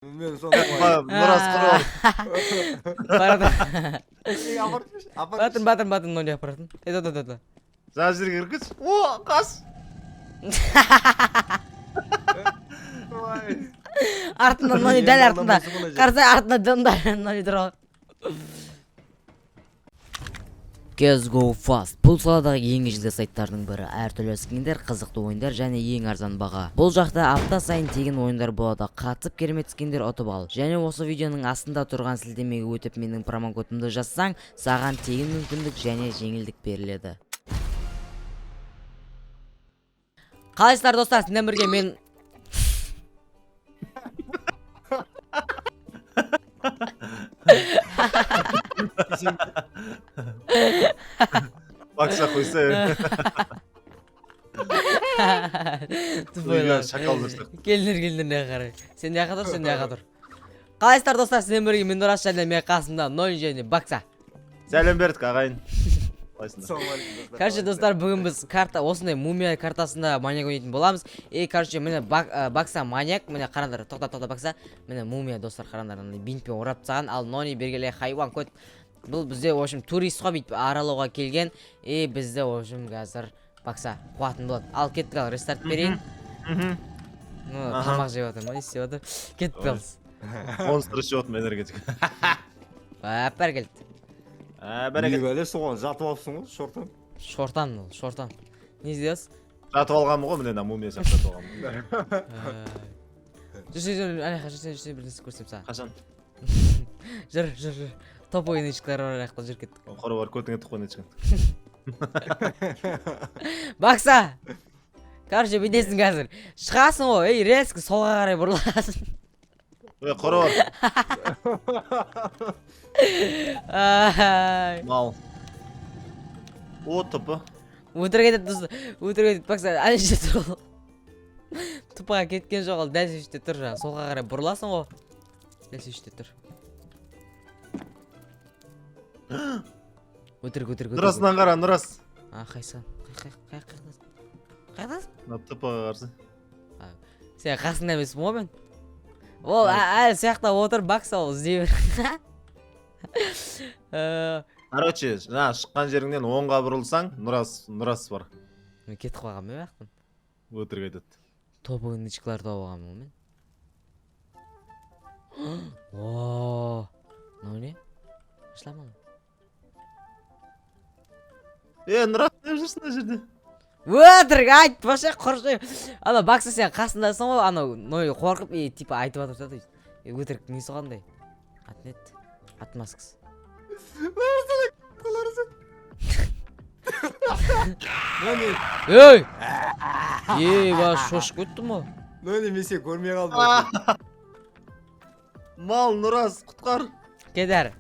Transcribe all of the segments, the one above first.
Мен соны Нұрас құрып. Баратын. Апарып. Батын, батын, батын, нони апаратын. Е, да, да, да, да. Жаңа жерге кіріп кетші. О, қаш. Артында нони, дәл артында. Қарасай, артында дәл нони тұр ғой. CSGO Fast бұл саладағы ең ежелгі сайттардың бірі. Әртүрлі скиндер, қызықты ойындар және ең арзан баға. Бұл жақта апта сайын тегін ойындар болады. Қатысып керемет скиндер ұтып ал. Және осы видеоның астында тұрған сілтемеге өтіп менің промокодымды жазсаң, саған тегін мүмкіндік және жеңілдік беріледі. Қалайсыздар, достар? Сіздермен бірге мен Бакса қойса. Тупойлар. Шакал дұрыстық. Келіңдер, келіңдер мына қарай. Сен мына жаққа тұр, сен мына жаққа тұр. Қалайсыздар, достар? Сіздермен бірге мен Нұрас және мен қасымда Нони және Бакса. Сәлем бердік, ағайын. Қалайсыңдар? Короче, достар, бүгін біз карта осындай мумия картасында маньяк ойнайтын боламыз. И, короче, міне Бакса маньяк, міне қараңдар, тоқта, тоқта, Бакса. Міне мумия, достар, қараңдар, андай бинтпен орап тастаған. Ал Нони бергеле хайуан көт. Бұл бізде, в общем, турист қой, бүйтіп аралауға келген. И бізде, в общем, қазір Бакса қуатын болады. Ал кеттік, ал рестарт берейін. Ну, Аха. тамақ жеп жатыр ма, не істеп жатыр? Кеттік ал. Монстр ішіп отырмын, энергетик. Әп, бәрекелді. Ә, Не бәрекелді. бәле, соған жатып алыпсың ғой, шортан. Шортан ол, шортан. Не істейсіз? Жатып алғанмын ғой, міне мына мумия сияқты жатып алғанмын. Жүрсе, жүр, ана жаққа жүрсе, жүрсе, бір нәрсе көрсетемін саған. Қашан? Жүр, жүр, жүр. Топ ойыншықтар бар ана жақта, жүр, кеттік. Қоры бар, көтіңе тық қойын ешкім. Бакса! Короче, бүйтесің қазір. Шығасың ғой, ей, резко солға қарай бұрыласың. Ой, қоры бар. Ай. Мал. О, тупы. Өтірік айтады, достар. Өтірік айтады, Бакса, ана жерде тұр ол. Тупаға кеткен жоқ, ол дәл сол жерде тұр жаңа. Солға қарай бұрыласың ғой. Дәл сол жерде тұр. Өтірік, өтірік, өтірік. Нұрасынан қара, Нұрас. А, қайсы? Қай, қай, қай, қай, қайдасың? Мына тупыға қарсы. Сен қасында емеспін ғой мен. Ол әлі сияқты отыр, Бакса, ол іздей бер. Короче, жаңа шыққан жеріңнен оңға бұрылсаң, Нұрас, Нұрас бар. Мен кетіп қалғанмын мен жақтан. Өтірік айтады. Топ ойыншықтар тауып алғанмын ғой мен. О, мынау не? Ашыла ма? Е, Нұрас, не жүрсің мына жерде? Өтірік айтпашы, құршы. Ана Бакса, сен қасындасың ғой, анау Ной қорқып, и типа айтып жатыр да, то есть. Е, өтірік несі қандай? Аты не еді? Отмазкасы. Нони, Ей! Ей, ба, шошып кеттім ғой. Нони, мен сені көрмей қалдым. Мал, Нұрас, құтқар. Кет әрі.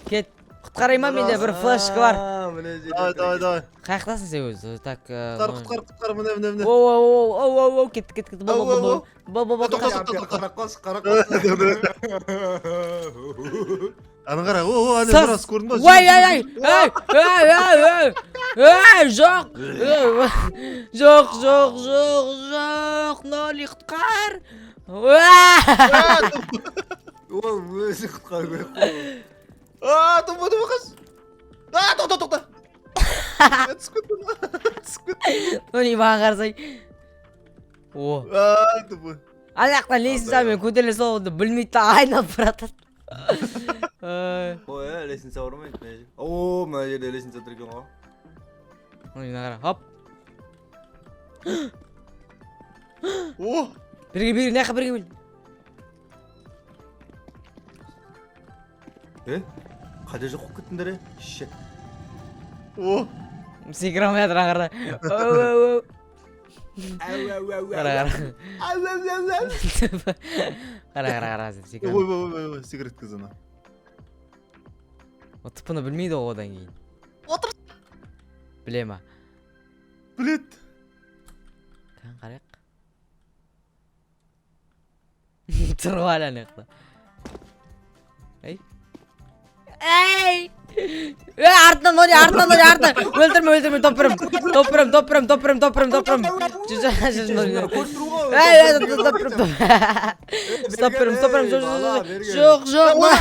Кет. Құтқарайын ба, менде бір флешка бар. Міне жерде Давай, давай, давай. Қаяқтасың сен өзі? Так, Құтқар, құтқар, құтқар, міне, міне, міне. Оу, оу, оу, оу, оу, кеттік, кеттік, кеттік. Бол, бол, бол, бол, бол, бол, Тоқта, қаш. тоқта, тоқта. Қарап қалшы, қарап қалшы. Аны қара, о, о, ане Сас. Нұрас, көрдің ба? Ой, ай, ай, ай, ай, ай, ай, ай, жоқ, ей, жоқ, жоқ, жоқ, жоқ, Ноли, құтқар. Уа! Ол өзі құтқару керек қой. А, тупы, тупы, қаш. А, тоқта, тоқта. Түсіп кеттім, түсіп кеттім. Ноли, маған қарасай. О, А, тупы. ана жақтан лестницамен көтеріле салуды білмейді да айналып баратады. Ай, Ой, лестница бар ма еді мына жерде? О, мына жерде лестница тұр екен ғой. Ноли, мына қара, хоп. О, Бірге, бірге, мына жаққа бірге бел. Е? Қайда жоқ болып кеттіңдер, е? Шек. о. Секіре алмай жатыр ана қара. Оу, оу, оу. Қара, қара. Қара, қара, қара, секіре Ой, алмай. ой, ой, ой, секірет қыз ана. Ол тыпыны білмейді ғой одан кейін. Отыр. Біле ма? Білет. Кән қарайық. Тұр ғой әлі ана жақта. Ей. Ей! Е, артынан, Нони, артынан, Нони, артынан. Өлтірме, өлтірме, топ беремін. Топ беремін, топ беремін, топ беремін, топ беремін, топ беремін. Жүр, жүр, жүр, Нони. Көріп тұрмын ғой. Ей, ей, топ беремін, топ. Стоп беремін, стоп беремін. Жоқ, жоқ, жоқ, жоқ.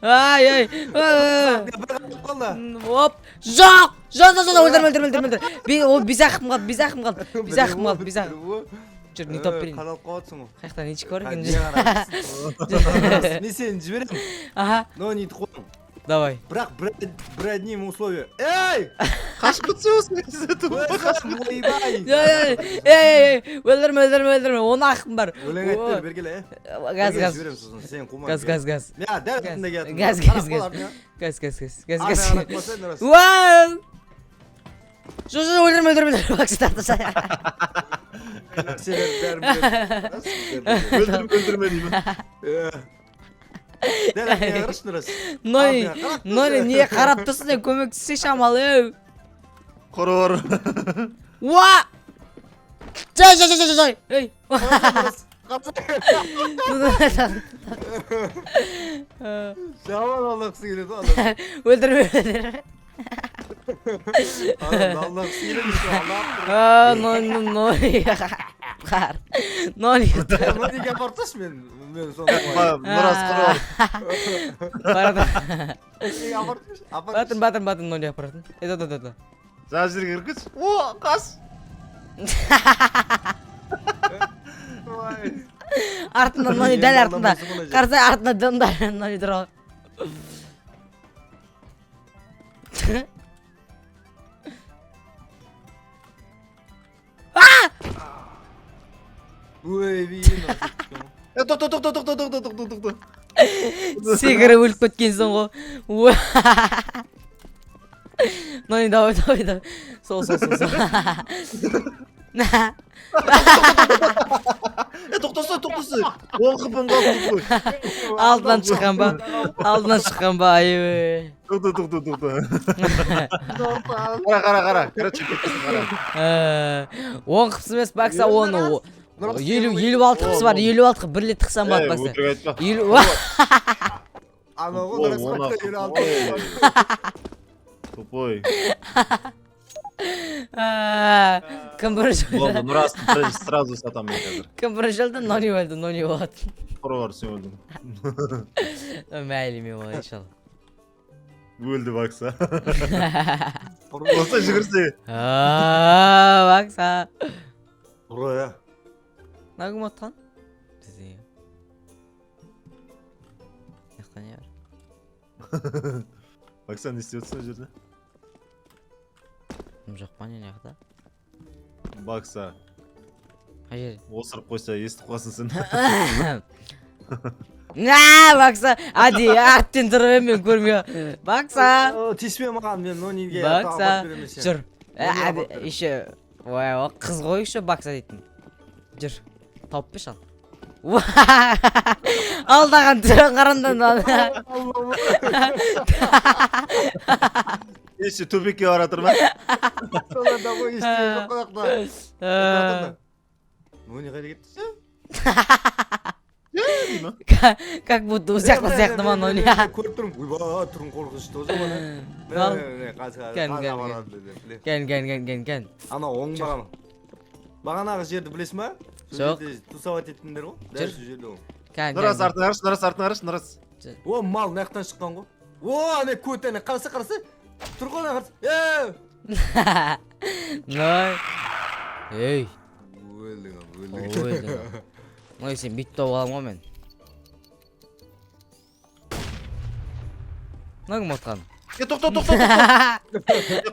Ай, ай. Қалды. Оп. Жоқ! Жоқ, жоқ, жоқ, өлтірме, өлтірме, өлтірме, өлтірме. Ол бес ақ қалды, бес ақ қалды. Бес ақ қалды, бес ақ. Жүр, не топ берейін. Қадалып қалыпсың ғой. Қаяқта ничек бар екен? Мен сені жіберемін. Аха, Но не қуам. давай. Бірақ бір одним условие. Ей! Қашып кетсе осы Ойбай! Ей, ей, ей, ей, өлтірме, өлтірме, өлтірме. Оны ақым бар. Өлең айтып бер, бергеле, е. Газ, газ. Жіберемін сосын, сен қумай. Газ, газ, газ. Я, дәл артында келатырмын. Газ, газ, газ. Газ, газ, газ, газ, газ. Газ. Уау! Жоқ, жоқ, өлтірме, өлтірме, өлтірме. Баксы тарты. Сендер бәрін біледі. Өлтірме, өлтірме деймін. Дәл артыңа қарашы, Нұрас. Нони, Артыңа қарап Нони, не қарап тұрсың, сен көмектессе шамалы, еу. Құры. Уа! Жай, жай, жай, жай, жай. Ей. Жаман алдағысы келеді ғой адам. Өлтірме, өлтірме. Адам алдағысы келеді, алдап тұр. А, Нони, Нони. Қар. Нони. Нониге апарып тасташы мен. Мен соны қояйын. Нұрас, құры. Барады. Нониге апарып тасташы, апарып Батын, батын, батын, Нони апаратын. Е, да, да, да, да. Жаңа жерге кіріп кетші. О, қаш. Ой. Артында Нони, дәл артында. Қарасай, артында дымдар Нони тұр ғой. Ой, бейін. Е, тоқта, тоқта, тоқта, тоқта, тоқта, тоқта. Секіріп өліп кеткенсің ғой. Уа. Нони, давай, давай, давай. Сол, сол, сол, сол. Е, тоқтаса, тоқтаса. Он қыпым қалды ғой. Алдынан шыққан ба? Алдынан шыққан ба? Ай. Тоқта, тоқта, тоқта. Қара, қара, қара. Короче, кеттім, қара. Он қыпсы емес, бакса, оны 56 қыпсы бар, 56 қып бір рет тықсам болады, Ей, бакса. өтірік айтпа. Елу. Анау ғой, Ой, Нұрас он қайтта ақ 56. Тупой. Кім бірінші Болды, өлді? Нұрасты бірінші сразу сатамын мен қазір. Кім бірінші өлді? Нони өлді, Нони болады. Құры бар, сен өлдің. Мәйлі, мен болайын, иншалла. Өлді бакса. Болса жүгірсе. Бакса. Ұры, иә. Мына кім отқан? Бізде. Мына не бар? Бакса, не істеп отырсың ол жерде? Кім жоқ па не жақта? Бакса, Қай жерде? осырып қойса естіп қаласың сен. На, Бакса, әдейі аттен тұрып едім мен көрмей. Бакса. О, тиіспе маған, мен Нониге Бакса. апарып беремін сені. Жүр. Нониге апарып беремін. Еще ой, о, қыз ғой еще Бакса дейтін. Жүр. Тауып берші ал. Алдаған түрін қараңдар. Еще тупикке бара тұр ма? Соларда ғой, ештеңе жоқ қонақта. Нони қайда кетті? Как будто у сияқты сияқты ма Нони? Көріп тұрмын. Ойбай, түрің қорқынышты ғой жаман, ә. Ал. Міне, міне, қазір, Кән, қазір кән, барады деп, біле. Кән, кән, кән, кән, кән. Анау оңбаған. Бағанағы жерді білесің ба? Сол Жоқ. жерде тусовать еттіңдер ғой. Дәл Жүр. сол жерде ол. Кән, Нұрас, кән. артына қарашы, Нұрас, артына қарашы, Нұрас. О, мал мына жақтан шыққан ғой. О, ане көт, ане қараса, қараса. Тұр ғой ана қараса. Е! Ной. Ей, Өлдің, өлдің. өлдің. Ной, сен бүйтіп тауып аламын ғой мен. Мынау кім отқан? Е, тоқта, тоқта, тоқта.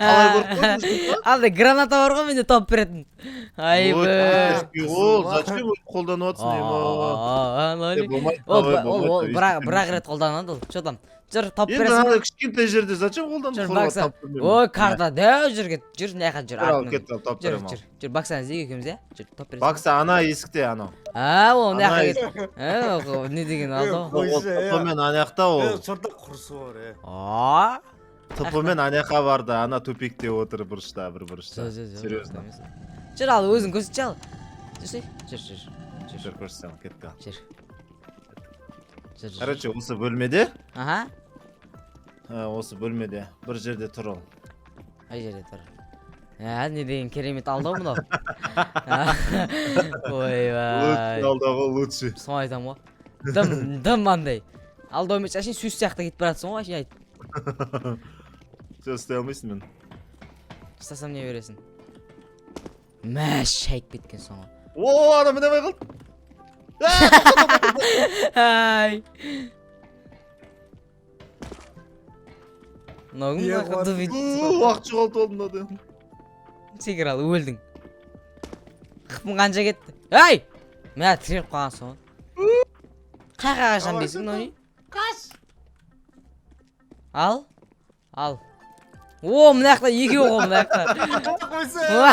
Қалай көріп қойдың? Андай граната бар ғой менде тауып беретін. Айбы. Ол, зачем оны қолданып отырсың, ема? Е, болмайды, Ол давай, ол болмайды, бірақ бірақ рет қолданады ол. Че там? Жүр, тауып Енді бересің. ана кішкентай жерде зачем қолдандың? Жүр, Құры, Бакса. тауып бермеймін. Ой, карта дәу жерге. Жүр, мына жаққа жүр. Жүр, ал, Артынан. кет, ал, тауып Жүр, беремін, ал. жүр. Жүр, Баксаны іздейік екеуміз, иә? Жүр, тауып бересің. Бакса ана есікте анау. А, ол мына Ана жаққа кет. Ә, ол не деген алды Ол Қойшы, е. ТП-мен ана жақта ол. Е, сыртта құрсы бар, е. А? ТП-мен ана жаққа барды, ана тупикте отыр бұрышта, бір бұрышта. Жоқ, жоқ, жоқ. Серьезно. Жүр, ал өзің көрсетші ал. Жүрсей. Жүр, жүр. Жүр. Жүр, көрсетемін, кеттік ал. Жүр. Жүр, жүр. Короче, осы бөлмеде, Аха. Осы бөлмеде бір жерде тұр ол. Қай жерде тұр? Ә, не деген керемет алдау мынау. Ойбай. Лучший алдау ғой, лучший. Соны айтамын ғой. Дым, дым андай. Алдау емес, әшейін сөз сияқты кетіп бара жатсың ғой, әшейін айт. Сен ұстай алмайсың мен. Ұстасам не бересің? Мә, шайып кеткен соң ғой. О, ана міне алмай қалды. Ай. Мынау кім Не мына қылады? дып етіп Уақыт жоғалтып алдым мынада. Секір ал, өлдің. Қыпың қанша кетті? Ай! Мә, тіреліп қалған соң. Қайға қашам дейсің, мынау не? Қаш. Ал. Ал. О, мына жақта екеу ғой, мына жақта. Қойса. Уа!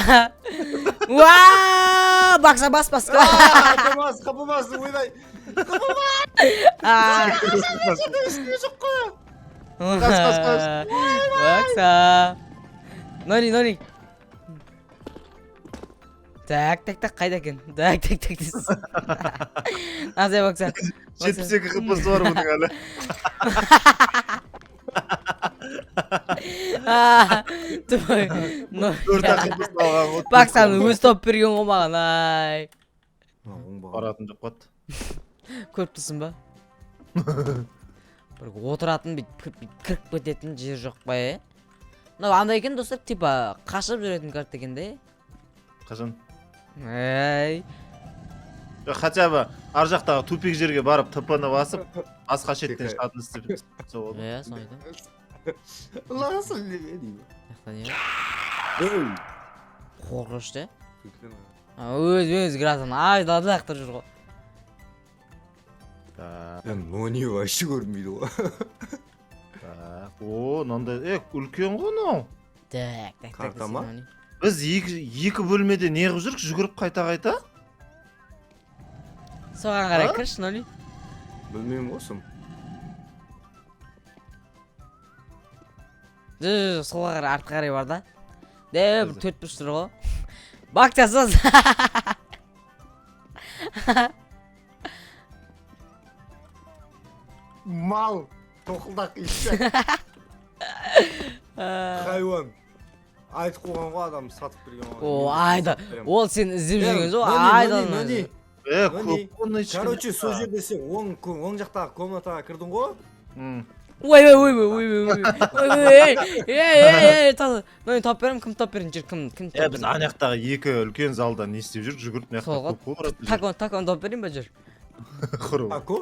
Уа! Бакса бас бас. Қапымас, қапымас, ойбай. А! Ешкім жоқ қой. Қаш, қаш, қаш. Бакса. Нони, Нони. Так, так, так, қайда екен? Так, так, так. Азай бакса. 72 қпсы бар бұның әлі. А, тупой. Но. 4 ақ қпсы алған ғой. Баксаны өзі тауып берген ғой маған, ай. Оңбаған. Баратын жоқ қой. Көріп тұрсың ба? Бір отыратын бүйтіп кіріп кететін жер жоқ па, е? Мынау андай екен, достар, типа қашып жүретін карта екен де. Қашан? Эй. Жоқ, хотя бы ар жақтағы тупик жерге барып ТП-ны басып, басқа шеттен Тихо. шығатын істеп істесе болады. Иә, соны айтамын. Ласыл не деймін. Мына жақта не бар? Ей. Қорқынышты. Өз өз граждан айдалада лақтырып жүр ғой. Так, Нони вообще көрінбейді ғой. так. О, мынандай, үлкен ғой мынау. Так, так, так. Карта ма? Нони. Біз екі бөлмеде не қылып жүрік, жүгіріп қайта-қайта? Соған қарай А? кірші, Нони. Білмеймін ғой сұм. Жоқ, жоқ, солға қарай, артқа қарай бар да. Де, бір төрт бұрыш тұр ғой. Бакта сыз. Мал, тоқылдақ ишак, хайуан. Айтып қойған ғой, адам сатып берген ғой. О, айда. Ол сен іздеп жүрген жоқ, Нони, айда. Нони. Көп қой мына ешкім. Короче, сол жерде сен оң жақтағы комнатаға кірдің ғой. Ой, ой, ой, ой, ой, ой, ой, ой, ей, ей, ей, таза. Нони тауып беремін, кім тауып берейін, жүр, кім, кім Е, тауып біз берейін? ана жақтағы екі үлкен залда не істеп жүрік, жүгіріп мына жақта Сол ғой. көп қой баратын жер. Такон, такон тауып берейін ба, жүр? Құры. Тако?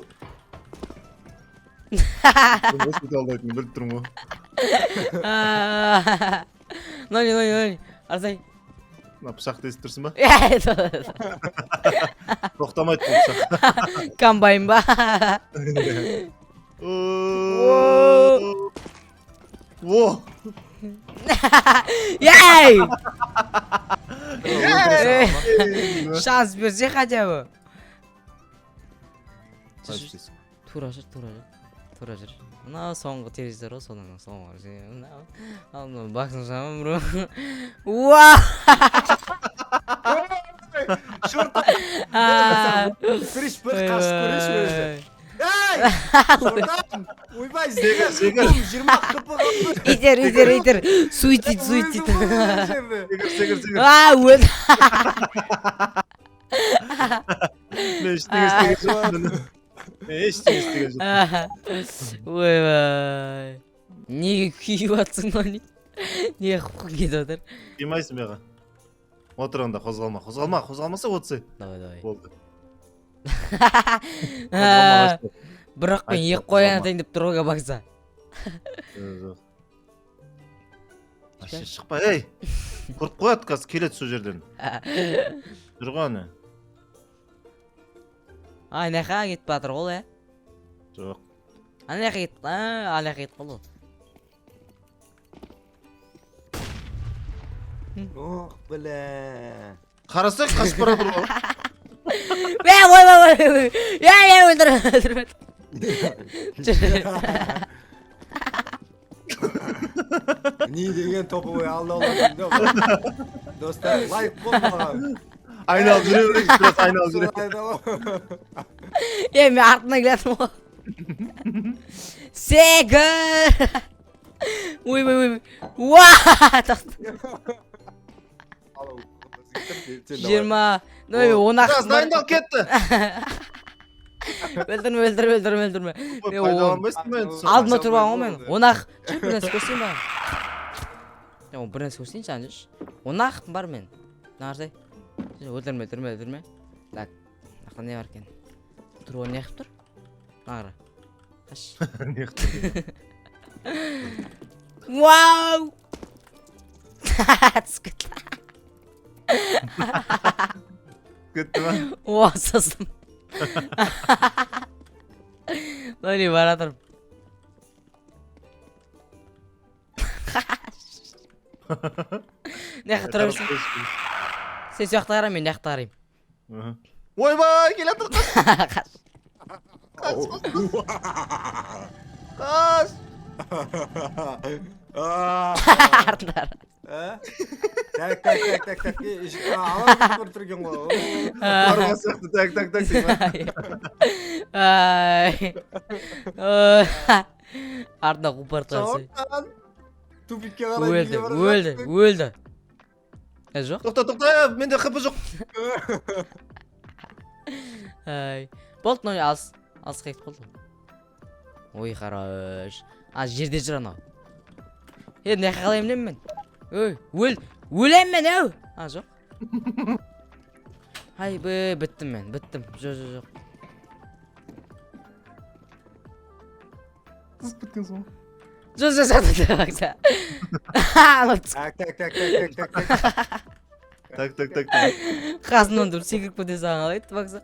Осы алдайтынын біліп тұрмын ғой. Нони, Нони, Нони, арсай. Мына пышақты естіп тұрсың ба? Ей, Тоқтамайды бұл пышақ. Комбайн ба? О! О! Ей! Шанс берсе хотя бы. Тура жүр, тура жүр. Тура жүр. Мынау соңғы телевизор ғой, соның соңғы. Мынау. Ал мынау баксын жаман бро. Уа! Шорт. Көрейінші, бір қашып көрейінші өзі. Ей! Шортан! Ойбай, Секір, секір. 20 қпы қалды. Итер, итер, итер. Суицид, суицид. Секір, секір, секір. А, өл. Мен ештеңе істеген жоқпын. Мен ештеңе істеген жоқпын. Ойбай. Неге күйіп жатсың, Нони? Неге құқың кетіп жатыр? Қимайсың бұяға. Отыр онда, қозғалма. Қозғалма, қозғалмаса отырсай. Давай, давай. Болды. А, Бірақ мен Айтты, екі қоян қозғалма. атайын деп тұр ғой бакса. Жоқ. Вообще шықпа, ей. Көріп қояды қазір, келеді сол жерден. Жүр ғой ана. Ана жаққа кетіп жатыр ғой, ә? Жоқ. Ана жаққа кетіп, ана жаққа кетіп қалды ол. Ох, бля. Қарасай, қашып бара жатыр ғой. Е, ой, ой, ой, ой. Е, е, өлтір, өлтір. Жүр. Не деген топовой алдаулар. Достар, лайк қой маған. Айналып жүре берейік, біраз айналып жүре. Солай айналып. Е, мен артынан келе жатырмын ғой. Секір! Ойбай, ойбай. Уа! Тоқта. 20. Ой, он ақ. Раз, дайындал, кетті. Өлтірме, өлтірме, өлтірме, өлтірме. Мен Пайдаланбайсың ба енді соны? Алдыма тұрып алған ғой мен. Он ақ. Жүр, бір нәрсе көрсетейін ба? Е, бір нәрсе көрсетейінші, ана жүрші. Он ақ бар мен. Мына қарасай. Жүр, өлтірме, өлтірме, өлтірме. Так, мына жақта не бар екен? Тұр, ол не қылып тұр? Мына қара. Қаш. Не қылып? Вау! Түсіп кетті. Кетті ма? О, сосын. Лоли, бара тұрып. Мына жаққа тұра берсін. Сен сол жақта қара, мен мына жақта қараймын. Аха. Ойбай, келе жатыр, қаш. Қаш. Қаш, қаш. Артында қара. Так, так, так, так, так. Ала бір тұрген ғой. Барған сияқты, так, так, так деймін. Ай. Ой. Артына қуып бара жатқан. Жауаптан. Тупикке қарай Өлді, неге бара өлді, жатсың? өлді. Е, жоқ. Тоқта, тоқта, менде хп жоқ. Ай. Болды, мынау алыс. Алысқа кетіп қалды. Ой, хорош. А, жерде жүр анау. Е, мына жаққа қалай мінемін мен? Ой, өл, өлемін мен, ау. А, жоқ. Ай, бе, біттім мен, біттім. Жоқ, жоқ, жоқ. Түсіп кеткен соң. Жоқ, жоқ, жоқ, жоқ, жоқ. Анау түсіп Так, так, так, так, так, так, так. Так, так, так, так. Қасынан тұрып секіріп кете салған қалай еді, Бакса?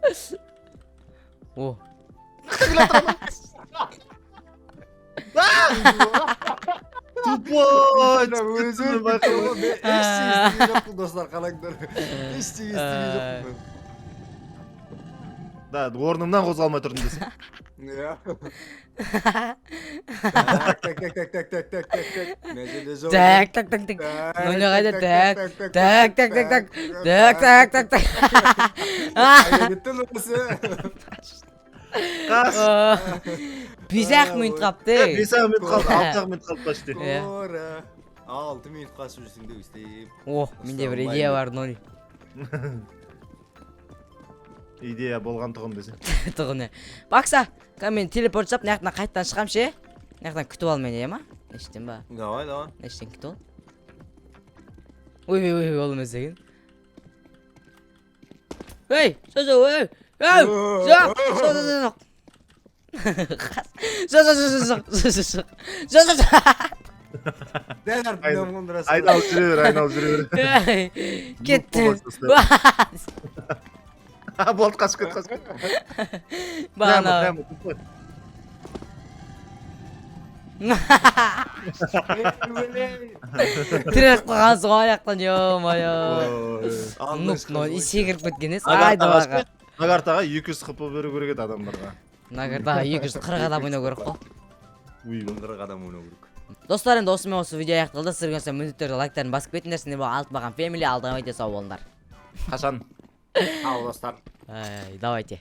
О, Тупой! Өзі Түсіп өліп байқамай. кетті ғой. Мен ештеңе естіген жоқпын, достар, қараңдар. Ештеңе естіген жоқпын. Да, орнымнан қозғалмай тұрдым десең. Иә. Так, так, так, так, так, так, так, так, так. Мына жерде жоқ. Так, так, так, так. Мына қайда? Так, так, так, так, так. Так, так, так, так. Қайда кетті осы? Қаш. 5-ақ минут қапты. 5-ақ минут қалды, 6-ақ минут қалды почти. Иә. Ора. 6 минут қашып жүрсің де өстіп. О, менде бір идея бар, Ноли. Идея болған тұғын десең. Тұғын. Бакса, кәм мен телепорт жасап, мына жақтан қайтадан шығамын ше. Мына жақтан күтіп ал мені, иә ма? Мына іштен ба? Давай, давай. Мына іштен күтіп ал. Ой, ой, ой, ол емес екен. Ей, жоқ, жоқ, ей, ей, жоқ, жоқ, жоқ, жоқ. Жоқ, жоқ, жоқ, жоқ, жоқ, жоқ, жоқ, жоқ, жоқ, жоқ. Дәл артынан қондырасың. Айналып жүре бер, айналып жүре бер. Ей, кеттім. Болды, қашып кет, қашып кет. Прямо, Бағана. прямо, тупой. Тіреліп қалғансың ғой аяқтан, ё-моё. Ой. Нук, но секіріп кеткен ес. Мына Ай, картаға далаға. Мына картаға 200 хп беру керек еді адамдарға. Мына картаға 240 адам ойнау керек қой. Уй. 40 адам ойнау керек. Достар, енді осымен осы видео аяқталды. Сіздерге ұнаса, міндетті түрде лайктарын басып кетіңдер. Сендер бұл Алтыбақан Family, алдағы видео сау болыңдар. Қашан? Ал, достар. Ай, давайте.